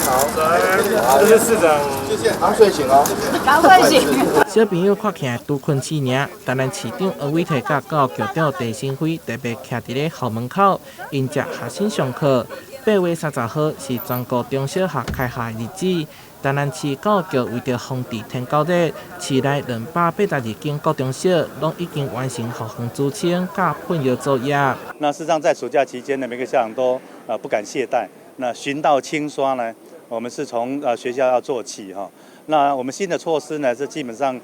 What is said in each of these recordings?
好，這是市長。剛睡醒哦。剛睡醒。小朋友看起來拄睏醒爾，台南市長黃偉哲佮教育局長鄭新輝特別徛佇咧校門口迎接學生上課。8月30號是全國中小學開學的日子。台南市教育局為著防治天狗熱，市內282間國中小攏已經完成校園除氰佮噴藥作業。那事實上，在暑假期間呢，每個校長都不敢懈怠。那巡道清刷呢，我們是從學校要做起哈。那我們新的措施呢，是基本上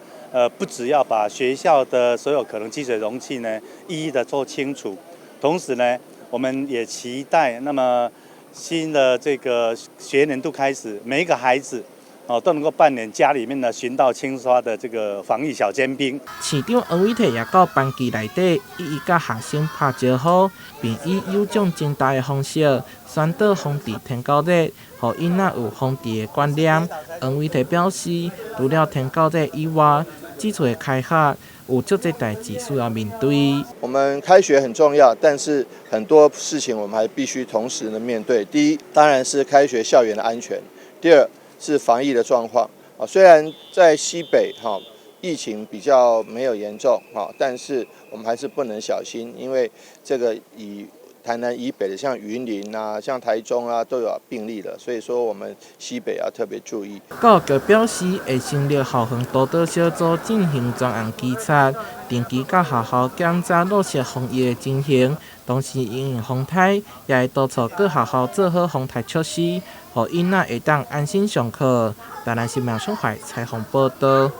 不只要把學校的所有可能積水容器呢，一一的做清除，同時呢，我們也期待那麼新的這個學年度開始，每一個孩子哦都能夠扮演家裡面的巡道清刷的這個防疫小尖兵。市長黃偉哲也到班級內底，一一佮學生拍招呼，並以有獎徵答的方式宣導防治天狗熱，予囡仔有防治的觀念。黃偉哲表示，除了天狗熱以外，這次的開學有足濟代誌需要面對。我們開學很重要，但是很多事情我們還必須同時的面對。第一，當然是開學校園的安全；第二是防疫的狀況。啊，雖然在西北哈疫情比較沒有嚴重哈，但是我們還是不能小心，因為這個以台南以北的像雲林啊、像台中啊都有病例了，所以說我們西北要特別注意。教育局表示，會成立校園督導小組進行專案稽查，定期到學校檢查落實防疫的情形，同時因應風颱，也會督促各學校做好防颱措施，予囡仔會當安心上課。台南新聞小懷採訪報導。